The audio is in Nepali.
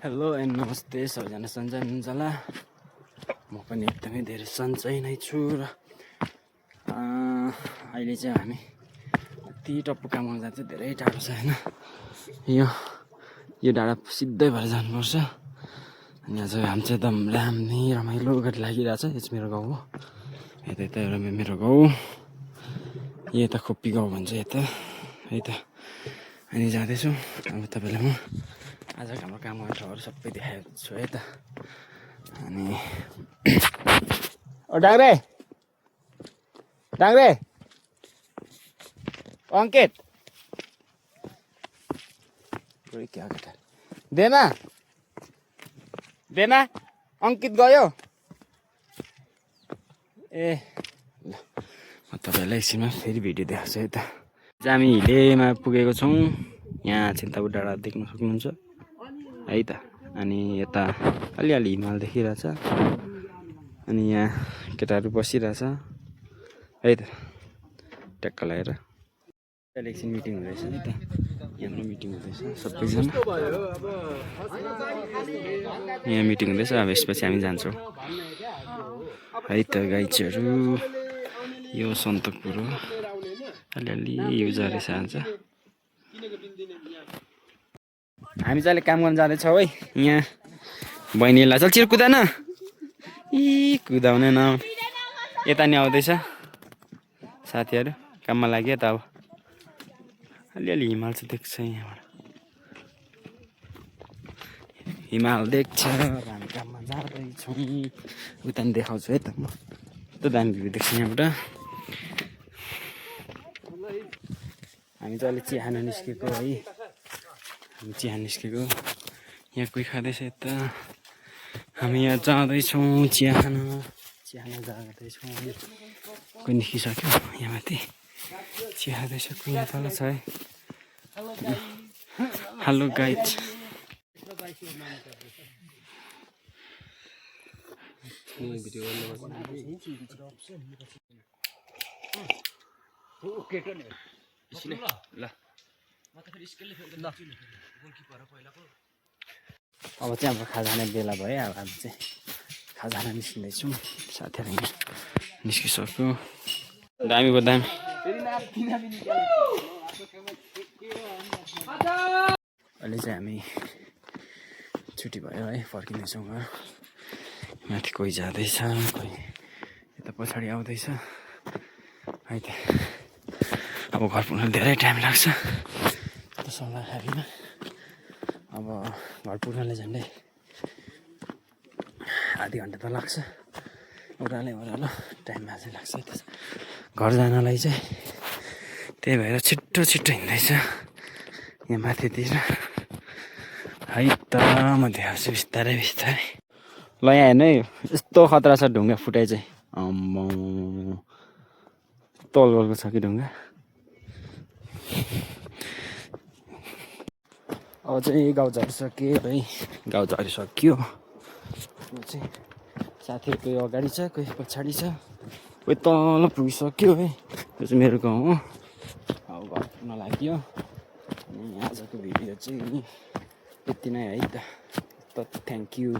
हेलो एन्ड नमस्ते सबैजना सन्चै हुनुहुन्छ होला। म पनि एकदमै धेरै सन्चै नै छु र अहिले चाहिँ हामी यति टप्पु काम गर्नु जान्छ, धेरै टाढो छ होइन। यो डाँडा सिधै भएर जानुपर्छ। अनि आज हामी चाहिँ एकदम राम्रै रमाइलो गरी लागिरहेछ। यो चाहिँ मेरो गाउँ हो, यता एउटा मेरो गाउँ, यो यता खोप्पी गाउँ भन्छ यता है त। अनि जाँदैछु। अब तपाईँलाई म आजको हाम्रो काम गर्ने ठाउँहरू सबै देखाएको छु है त। अनि ओ डाङ्रे डाङ्रे अङ्कित क्या केटा देना देना अङ्कित गयो ए ल म तपाईँलाई एकछिनमा फेरि भिडियो देखाउँछु है त। हामी हिलेमा पुगेको छौँ। यहाँ छिन्ताबु डाँडा देख्न सक्नुहुन्छ है त। अनि यता अलिअलि हिमाल देखिरहेछ। अनि यहाँ केटाहरू बसिरहेछ है त ट्याक्क लगाएर। अहिले एकछिन मिटिङ हुँदैछ है त। यहाँ मिटिङ हुँदैछ सबैजना, यहाँ मिटिङ हुँदैछ। अब यसपछि हामी जान्छौँ है त गाइजहरू। यो सन्तकपुर हो, अलिअलि युज रहेछ आज। हामी चाहिँ अहिले काम गर्न जाँदैछौँ है। यहाँ बहिनीलाई चल चिर कुदा न, इ कुदाउने न। यता नि आउँदैछ साथीहरू काममा लाग्यो त। अब अलिअलि हिमाल चाहिँ देख्छ, यहाँबाट हिमाल देख्छ। हामी काममा जाँदैछौँ, उता नि देखाउँछु है त म। यस्तो दामी भ्यू देख्छ यहाँबाट। हामी चाहिँ अहिले चिया खान निस्केको है। हामी चिया निस्केको, यहाँ कोही खाँदैछ यता। हामी यहाँ जाँदैछौँ चिया खान जाँदैछौँ। कोही निस्किसक्यो यहाँ माथि चिया खाँदैछ, कोही यहाँ तल छ है। Hello guys. अब चाहिँ हाम्रो खाजा खाने बेला भयो। अब हामी चाहिँ खाजा खान निस्किँदैछौँ। साथीहरू यहाँ निस्किसक्यो। दामी भयो दामी। अहिले चाहिँ हामी छुट्टी भयो है, फर्किँदैछौँ घर। माथि कोही जाँदैछ, कोही यता पछाडि आउँदैछ है त। अब घर पुग्न धेरै टाइम लाग्छ सोनाखारीमा। अब घर पुग्नलाई झन्डै आधी घन्टा त लाग्छ। ओह्रालो टाइम अझै लाग्छ है त घर जानलाई चाहिँ। त्यही भएर छिट्टो हिँड्दैछ यहाँ माथितिर है त। म देखाउँछु बिस्तारै बिस्तारै। ल यहाँ हेर्नु है, यस्तो खतरा छ ढुङ्गा फुटाइ चाहिँ। तलको छ कि ढुङ्गा। अब चाहिँ गाउँ झरिसक्यो है, गाउँ झरिसक्यो। यो चाहिँ साथीहरू कोही अगाडि छ, कोही पछाडि छ, कोही तल पुगिसक्यो है। यो चाहिँ मेरो गाउँ हो। अब घर पुग्न लाग्यो। अनि आजको भिडियो चाहिँ यति नै है त। Thank you.